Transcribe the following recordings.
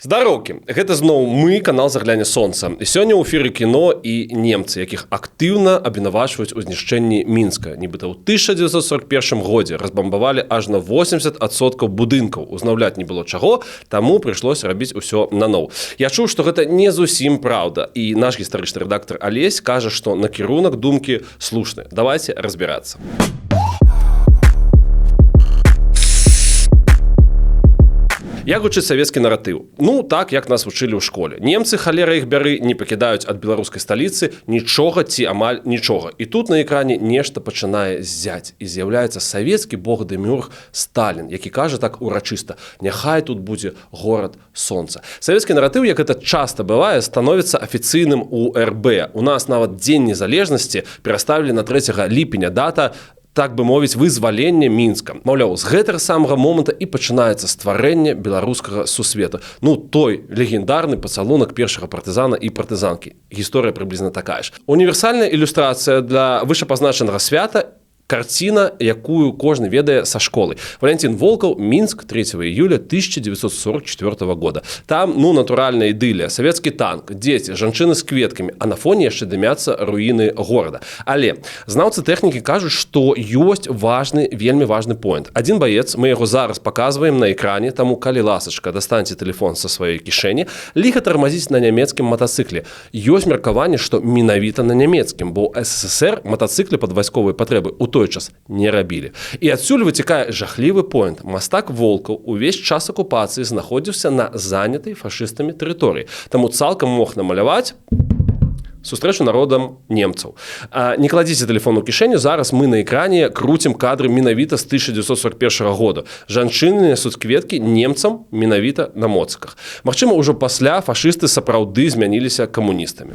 Здароўкі, гэта зноў мы, канал «Загляне сонца». І сёння ў эфіры кіно і немцы, якіх актыўна абвінавачваюць у знішчэнні Мінска. Нібыта ў 1941 годзе разбамбавалі аж на 80% будынкаў. Узнаўляць не было чаго, таму прыйшлося рабіць усё наноў. Я чуў, што гэта не зусім праўда. І наш гістарычны рэдактар Алесь кажа, што накірунак думкі слушны. Давайте разбірацца. Як гучыць савецкі наратыў? Ну, так, як нас вучылі ў школе. Немцы, халера іх бяры, не пакідаюць ад беларускай сталіцы нічога ці амаль нічога. І тут на экране нешта пачынае ззяць, і з'яўляецца савецкі бог дэмюрг Сталін, які кажа так урачыста: «Няхай тут будзе горад сонца». Савецкі наратыў, як гэта часта бывае, становіцца афіцыйным у РБ. У нас нават Дзень незалежнасці пераставілі на 3 ліпеня, дата, так бы мовіць, вызвалення Мінска. Маўляў, з гэтага самага моманта і пачынаецца стварэнне беларускага сусвета. Ну, той легендарны пацалунак першага партызана і партызанкі. Гісторыя прыблізна такая ж. Універсальная ілюстрацыя для вышапазначанага свята — карціна, якую кожны ведае са школы. Валентин Волков, «Минск 3 июля 1944 года». Там, ну, натуральная ідылія, савецкі танк, дзеці, жанчыны з кветкамі, а на фоне яшчэ дымяцца руіны горада. Але знаўцы тэхнікі кажуць, што ёсць важны, вельмі важны поінт. Адзін баец, мы яго зараз паказваем на экране, таму, калі ласачка, дастаньце телефон са сваёй кішэні, ліха тармазіць на нямецкім матацыкле. Ёсць меркаванне, што менавіта на нямецкім, бо СССР матацыклы пад вайсковыя патрэбы ў той час не рабілі. І адсюль выцікае жахлівы поінт. Мастак Волкаў увесь час акупацыі знаходзіўся на занятай фашыстамі тэрыторыі. Таму цалкам мог намаляваць сустрэчу народам немцаў. Не кладзіце телефон у кішэню, зараз мы на экране круцім кадры менавіта з 1941 года. Жанчыны нясуць кветкі немцам менавіта на моцыках. Магчыма, ўжо пасля фашысты сапраўды змяніліся камуністамі.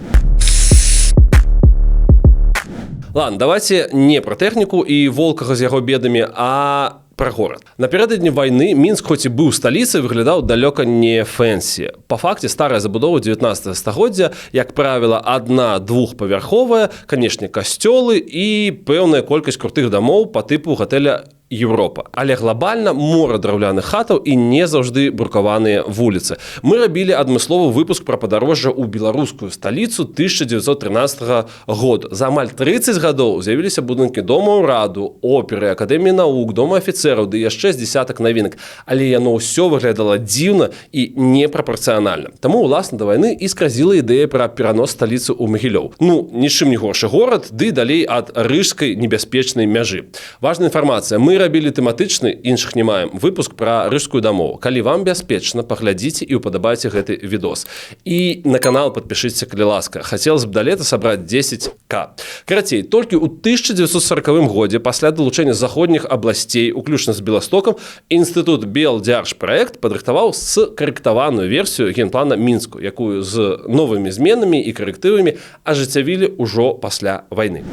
Ладно, давайте не пра тэхніку і Волкага з яго бедамі, а пра горад. Напярэдадні вайны Мінск, хоць і быў сталіцай, выглядаў далёка не фэнсі. Па факце старая забудова 19 стагоддзя, як правіла, адна двухпавярховая, канешне, касцёлы і пэўная колькасць крутых дамоў па тыпу гатэля «Еўропа». Але глобальна мора драўляных хатаў і не заўжды брукаваныя вуліцы. Мы рабілі адмысловы выпуск пра падарожжа ў беларускую сталіцу 1913 года. За амаль 30 гадоў з'явіліся будынкі дома ўраду, оперы, акадэміі навук, дома афіцэраў ды яшчэ з дзесятак навінак. Але яно ўсё выглядала дзіўна і непрапарцыянальна. Таму, уласна, да вайны і скразіла ідэя пра перанос сталіцы ў Магілёў. Ну, нічым не горшы горад, ды далей ад рыжскай небяспечнай мяжы. Важная інфармацыя. Мы рабілі тэматычны, іншых не маем, выпуск пра рыжскую дамову. Калі вам бяспечна, паглядзіце і ўпадабайце гэты відос. І на канал падпішыце, калі ласка. Хацелось б да лета сабраць 10к. Карацей, толькі ў 1940 годзе, пасля далучэння заходніх абласцей, уключна з Беластокам, інстытут Белдзяржпраект падрыхтаваў скарэктаваную версію генплана Мінску, якую з новымі зменамі і карэктывамі ажыццявілі ўжо пасля вайны.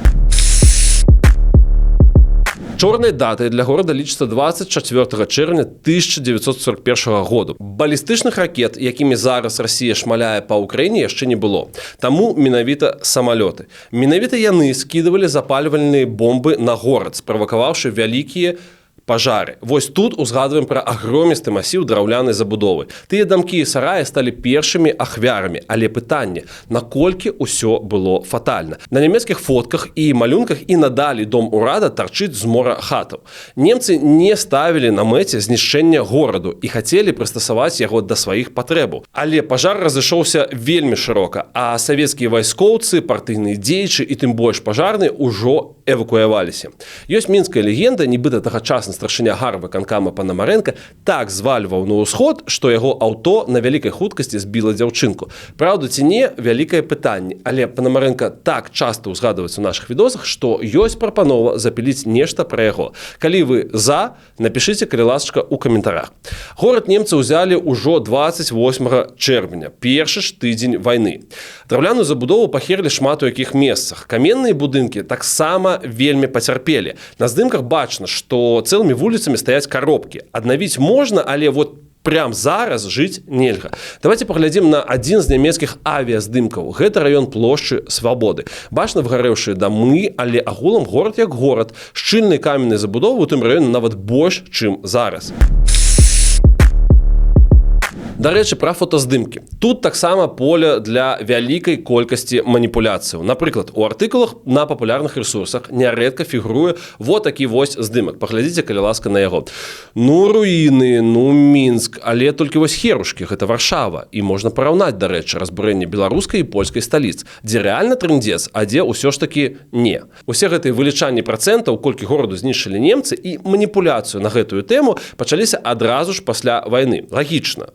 Чорнай датай для горада лічыцца 24 чэрвеня 1941 году. Балістычных ракет, якімі зараз Расія шмаляе па Ўкраіне, яшчэ не было. Таму менавіта самалёты. Менавіта яны скідывалі запальвальныя бомбы на горад, справакаваўшы вялікія пажары. Вось тут узгадваем пра агромісты масіў драўлянай забудовы. Тыя дамкі і сараі сталі першымі ахвярамі, але пытанне, наколькі ўсё было фатальна. На нямецкіх фотках і малюнках і надалей дом урада тарчыць з мора хатаў. Немцы не ставілі на мэце знішчэння гораду і хацелі прыстасаваць яго да сваіх патрэбаў. Але пажар разышоўся вельмі шырока, а савецкія вайскоўцы, партыйныя дзеячы і тым больш пажарныя ўжо эвакуяваліся. Ёсць мінская легенда, нібыта тагачасны старшыня гарвыканкама Панамарэнка так звальваў на ўсход, што яго аўто на вялікай хуткасці збіла дзяўчынку. Праўда ці не, вялікае пытанне, але Панамарэнка так часта ўзгадваецца ў нашых відосах, што ёсць прапанова запіліць нешта пра яго. Калі вы за, напішыце, калі ласачка, у каментарах. Горад немцы ўзялі ўжо 28 чэрвеня, першы ж тыдзень вайны. Драўляную забудову пахерылі шмат у якіх месцах. Каменныя будынкі таксама вельмі пацярпелі. На здымках бачна, што цэлымі вуліцамі стаяць каробкі. Аднавіць можна, але вот прям зараз жыць нельга. Давайте паглядзім на адзін з нямецкіх авіяздымкаў. Гэта раён плошчы Свабоды. Бачна выгарэўшыя дамы, але агулам горад як горад. Шчыльнай каменнай забудовы ў тым раёне нават больш, чым зараз. Дарэчы, пра фотаздымкі. Тут таксама поле для вялікай колькасці маніпуляцыяў. Напрыклад, у артыкулах на папулярных рэсурсах нярэдка фігуруе вот такі вось здымак. Паглядзіце, калі ласка, на яго. Ну, руіны, ну, Мінск, але толькі вось херушкі, гэта Варшава. І можна параўнаць, дарэчы, разбурэнне беларускай і польскай сталіц, дзе рэальна трындзец, а дзе ўсё ж такі не. Усе гэтыя вылічанні працэнтаў, колькі гораду знішчылі немцы, і маніпуляцыю на гэтую тэму пачаліся адразу ж пасля вайны. Лагічна.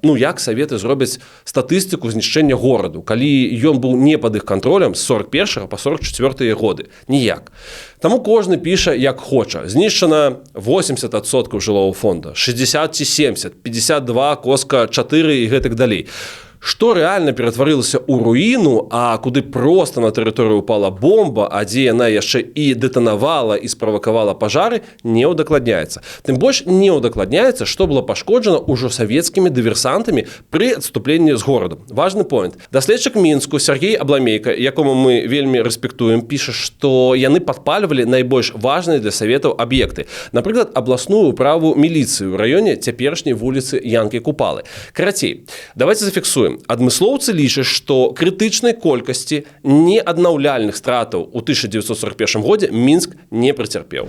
Ну, як саветы зробяць статыстыку знішчэння гораду, калі ён быў не пад іх кантролем з 41 по 44 годы? Ніяк. Таму кожны піша, як хоча. Знішчана 80% жылого фонда, 60 ці 70, 52 коска 4 і гэтак далей. Што рэальна ператварылася ў руіну, а куды проста на тэрыторыю упала бомба, а дзе яна яшчэ і дэтанавала і справакавала пажары, не ўдакладняецца. Тым больш не ўдакладняецца, што было пашкоджана ўжо савецкімі дыверсантамі пры адступленні з гораду. Важны поінт. Даследчык Мінску Сяргей Абламейка, якому мы вельмі рэспектуем, піша, што яны падпальвалі найбольш важныя для саветаў аб'екты. Напрыклад, абласную управу міліцыі ў раёне цяперашняй вуліцы Янкі Купалы. Карацей, давайте зафіксуем. Адмыслоўцы лічаць, што крытычнай колькасці неаднаўляльных стратаў у 1941 годзе Мінск не працярпеў.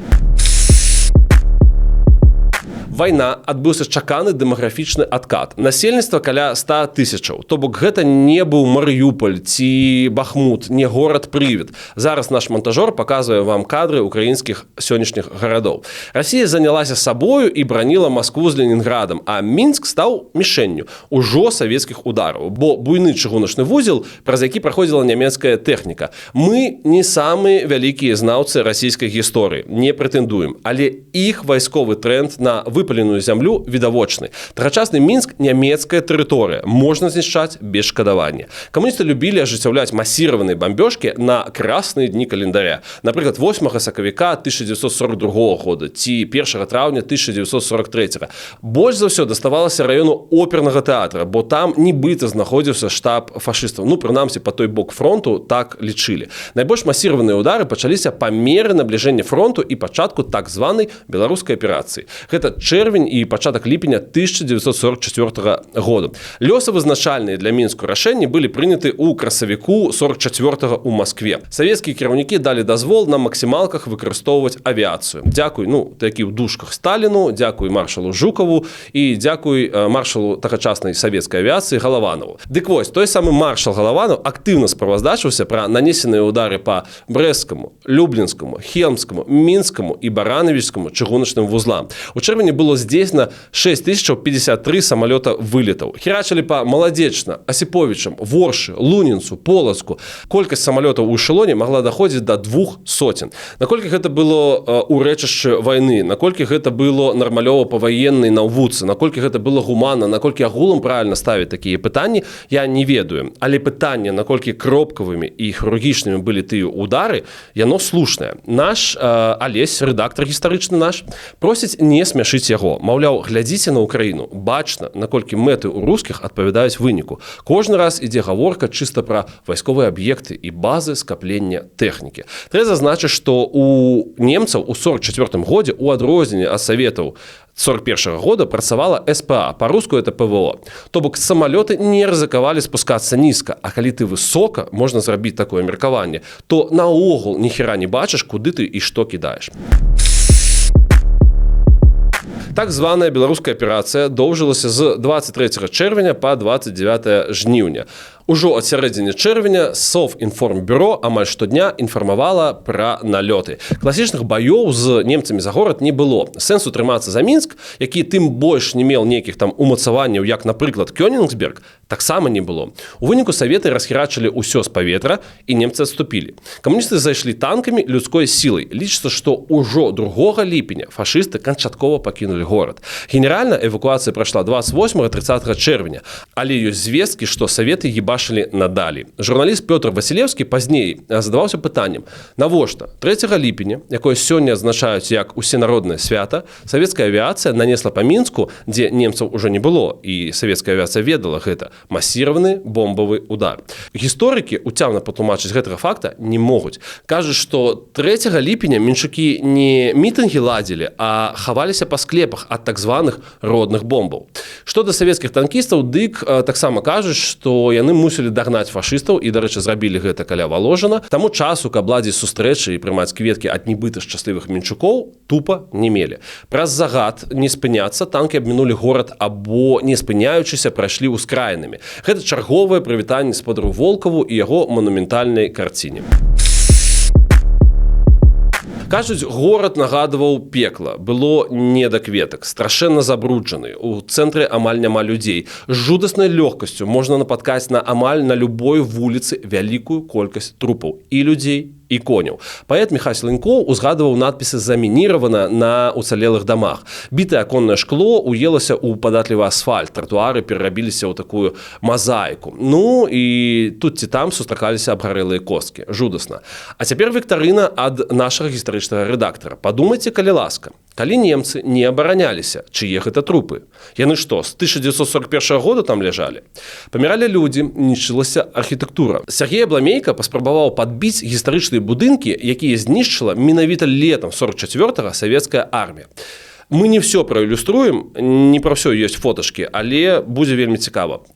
Вайна, адбыўся чаканы дэмаграфічны адкат. Насельніцтва каля 100 тысячаў. То бок гэта не быў Марыюпаль ці Бахмут, не горад прывід. Зараз наш монтажор паказвае вам кадры украінскіх сённяшніх гарадоў. Расія занялася сабою і браніла Маскву з Ленінградам, а Мінск стаў мішэнню ўжо савецкіх удараў, бо буйны чыгуначны вузел, праз які праходзіла нямецкая тэхніка. Мы не самыя вялікія знаўцы расійскай гісторыі, не прэтэндуем, але іх вайсковы тренд на выпаленую зямлю відавочны. Тагачасны Мінск — нямецкая тэрыторыя, можна знішчаць без шкадавання. Камуністы любілі ажыццяўляць масіраваныя бамбёжкі на красныя дні календаря. Напрыклад, 8 сакавіка 1942 года ці 1 траўня 1943. Больш за ўсё даставалася раёну опернага тэатра, бо там нібыта знаходзіўся штаб фашыстаў. Ну, прынамсі, па той бок фронту так лічылі. Найбольш масіраваныя ўдары пачаліся па меры набліжэння фронту і пачатку так званай беларускай аперацыі. Гэта чэрвень і пачатак ліпеня 1944 году. Лёсавызначальныя для Мінску рашэнні былі прыняты ў красавіку 44 у Маскве. Савецкія кіраўнікі далі дазвол на максімалках выкарыстоўваць авіяцыю. Дзякуй, ну, такі ў дужках, Сталіну, дзякуй маршалу Жукаву і дзякуй маршалу тагачаснай савецкай авіяцыі Галаванаву. Дык вось, той самы маршал Галаванаў актыўна справаздачыўся пра нанесеныя ўдары па Брэсцкаму, Люблінскаму, Хелмскаму, Мінскаму і Баранавічскаму чыгуначным вузлам. У чэрвені было здзейснена 6053 самалёта вылетаў. Херачылі па Маладзечна, Асіповічам, Воршы, Лунінцу, Полацку. Колькасць самалётаў у эшелоне магла даходзіць да двух соцен. Наколькі гэта было ў рэчышчы вайны, наколькі гэта было нармалёва па ваеннай навуцы, наколькі гэта было гуманна, наколькі агулам правільна ставіць такія пытанні, я не ведаю. Але пытанне, наколькі кропкавымі і хірургічнымі былі тыя удары, яно слушнае. Наш Алесь, рэдактар гістарычны наш, просіць не смяшыць яго. Маўляў, глядзіце на Украіну, бачна, наколькі мэты ў рускіх адпавядаюць выніку. Кожны раз ідзе гаворка чыста пра вайсковыя аб'екты і базы скаплення тэхнікі. Трэба зазначыць, што у немцаў у 44 годзе, у адрозненне ад саветаў 41 года, працавала СПА, по-руску это ПВО. То бок самалёты не рызыкавалі спускацца нізка, а калі ты высока, можна зрабіць такое меркаванне, то наогул ніхера не бачыш, куды ты і што кідаеш. Так званая беларуская аперацыя доўжылася з 23 чэрвеня па 29 жніўня. Ужо ад сярэдзіны чэрвеня Совінформбюро амаль штодня інфармавала пра налёты. Класічных баёў з немцамі за горад не было. Сэнсу трымацца за Мінск, які тым больш не меў нейкіх там умацаванняў, як, напрыклад, Кёнігсберг, таксама не было. У выніку саветы расхерачылі ўсё з паветра, і немцы адступілі. Камуністы зайшлі танкамі, людской сілай. Лічыцца, што ўжо 2 ліпеня фашысты канчаткова пакінулі горад. Генеральна эвакуацыя прайшла 28-30 чэрвеня, але ёсць звесткі, што саветы ебашылі бачылі надалей. Журналіст Пётр Васілеўскі пазней задаваўся пытаннем: навошта 3 ліпеня, якое сёння адзначаюць як усенароднае свята, савецкая авіяцыя нанесла па Мінску, дзе немцаў ужо не было і савецкая авіяцыя ведала гэта, масіраваны бомбавы удар? Гісторыкі уцямна патлумачыць гэтага факта не могуць. Кажуць, што 3 ліпеня мінчукі не мітынгі ладзілі, а хаваліся па склепах ад так званых родных бомбаў. Што да савецкіх танкістаў, дык таксама кажуць, што яны мусілі дагнаць фашыстаў і, дарэчы, зрабілі гэта каля Валожына. Таму часу, каб ладзіць сустрэчы і прымаць кветкі ад нібыта шчаслівых мінчукоў, тупа не мелі. Праз загад не спыняцца танкі абмінулі горад або, не спыняючыся, прайшлі ўскраінамі. Гэта чарговае прывітанне спадару Волкаву і яго манументальнай карціне. Кажуць, горад нагадваў пекла, было не да кветак, страшэнна забруджаны. У цэнтры амаль няма людзей. З жудаснай лёгкасцю можна напаткаць на амаль на любой вуліцы вялікую колькасць трупаў і людзей, і коняў. Паэт Міхась Лынькоў узгадываў надпісы «Замініравана» на уцалелых дамах. Бітае аконнае шкло уелася ў падатлівы асфальт, тратуары перарабіліся ў такую мазаіку. Ну і тут ці там сустракаліся абгарэлыя косткі. Жудасна. А цяпер віктарына ад нашага гістарычнага рэдактара. Падумайце, калі ласка. Калі немцы не абараняліся, чые гэта трупы? Яны што, з 1941 года там ляжалі? Паміралі людзі, нішчылася архітэктура. Сяргей Абламейка паспрабаваў падбіць гістарычныя будынкі, якія знішчыла менавіта летам 44 савецкая армія. Мы не все праілюструем, не пра ўсё ёсць фоташкі, але будзе вельмі цікава.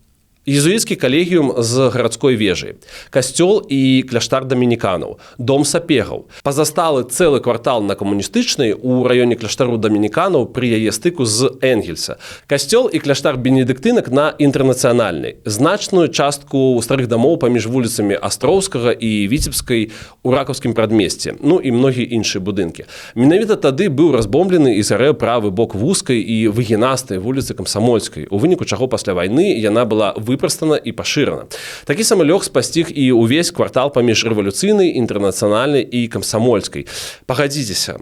Езуіцкі калегіум з гарадской вежай, касцёл і кляштар дамініканаў, дом Сапегаў. Пазасталы цэлы квартал на Камуністычнай у раёне кляштару дамініканаў пры яе стыку з Энгельса. Касцёл і кляштар бенедыктынак на Інтэрнацыянальнай. Значную частку старых дамоў паміж вуліцамі Астроўскага і Віцебскай у Ракаўскім прадмесці, ну і многія іншыя будынкі. Менавіта тады быў разбомблены і згарэў правы бок вузкай і выгінастай вуліцы Камсамольскай, у выніку чаго пасля вайны яна была выпрастана і пашырана. Такі самы лёг спасціг і ўвесь квартал паміж Рэвалюцыйнай, Інтэрнацыянальнай і Камсамольскай. Пагадзіцеся,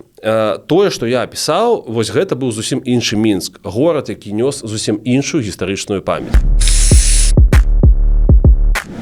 тое, што я апісаў, вось гэта быў зусім іншы Мінск, горад, які нёс зусім іншую гістарычную памяць.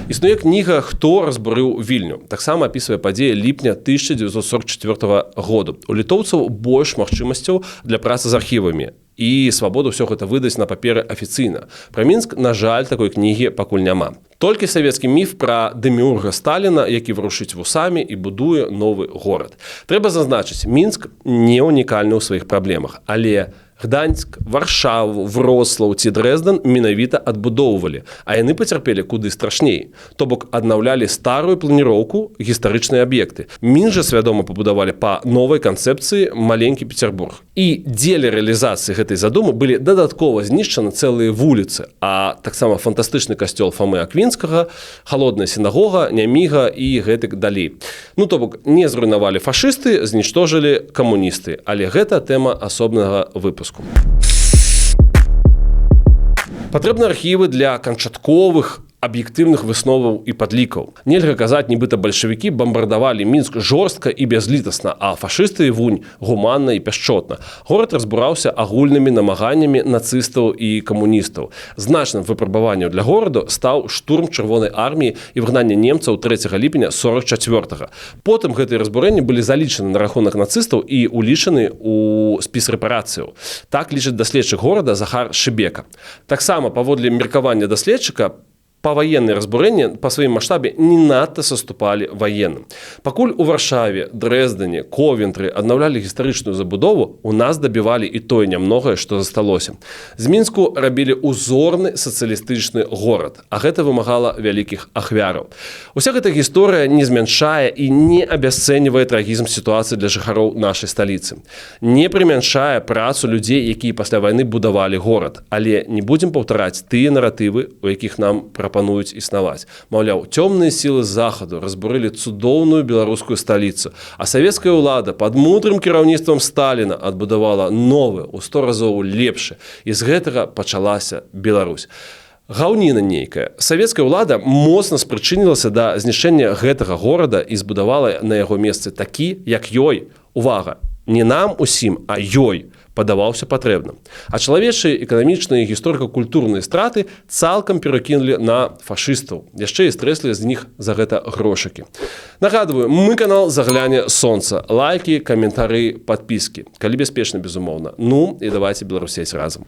Існуе кніга «Хто разбурыў Вільню». Таксама апісвае падзеі ліпня 1944 году. У літоўцаў больш магчымасцяў для працы з архівамі і свабоду ўсё гэта выдаць на паперы афіцыйна. Пра Мінск, на жаль, такой кнігі пакуль няма. Толькі савецкі міф пра дэміурга Сталіна, які варушыць вусамі і будуе новы горад. Трэба зазначыць, Мінск не унікальны ў сваіх праблемах, але Гданьск, Варшаву, Вроцлаў ці Дрэзден менавіта адбудоўвалі, а яны пацярпелі куды страшней. То бок аднаўлялі старую планіроўку, гістарычныя аб'екты. Мінск жа свядома пабудавалі па новай канцэпцыі, маленькі Петербург. І дзеля рэалізацыі гэтай задумы былі дадаткова знішчаны цэлыя вуліцы, а таксама фантастычны касцёл Фамы Аквінскага, халодная сінагога, Няміга і гэтак далей. Ну то бок не зруйнавалі фашысты, знічтожылі камуністы, але гэта тэма асобнага выпуску. Патрэбны архівы для канчатковых аб'ектыўных высноваў і падлікаў. Нельга казаць, нібыта бальшавікі бамбардавалі Мінск жорстка і бязлітасна, а фашысты вунь гуманна і пяшчотна. Горад разбураўся агульнымі намаганнямі нацыстаў і камуністаў. Значным выпрабаваннем для гораду стаў штурм Чырвонай арміі і выгнанне немцаў 3 ліпеня 44. Потым гэтыя разбурэнні былі залічаны на рахунак нацыстаў і улічаны ў спіс рэпарацыяў. Так лічыць даследчык горада Захар Шыбека. Таксама, паводле меркавання даследчыка, паваенныя разбурэнні па сваім маштабе не надта саступалі ваенным. Пакуль у Варшаве, Дрэздэне, Ковентры аднаўлялі гістарычную забудову, у нас дабівалі і тое нямногае, што засталося. З Мінску рабілі узорны сацыялістычны горад, а гэта вымагала вялікіх ахвяраў. Уся гэта гісторыя не змяншае і не абясцэньвае трагізм сітуацыі для жыхароў нашай сталіцы. Не прымяншае працу людзей, якія пасля вайны будавалі горад, але не будзем паўтараць тыя наратывы, у якіх нам прапануюць існаваць. Маўляў, цёмныя сілы захаду разбурылі цудоўную беларускую сталіцу, а савецкая ўлада пад мудрым кіраўніцтвам Сталіна адбудавала новы, у 100 разоў лепшы. І з гэтага пачалася Беларусь. Гаўніна нейкая. Савецкая ўлада моцна спрычынілася да знішчэння гэтага горада і збудавала на яго месцы такі, як ёй, увага, не нам усім, а ёй Падаваўся патрэбным. А чалавечыя, эканамічныя, гісторыка-культурныя страты цалкам перакінулі на фашыстаў. Яшчэ і стрэслі з них за гэта грошыкі. Нагадваю, мы канал «Загляне сонца». Лайкі, каментары, падпіскі. Калі бяспечна, безумоўна. Ну і давайте беларусець разам.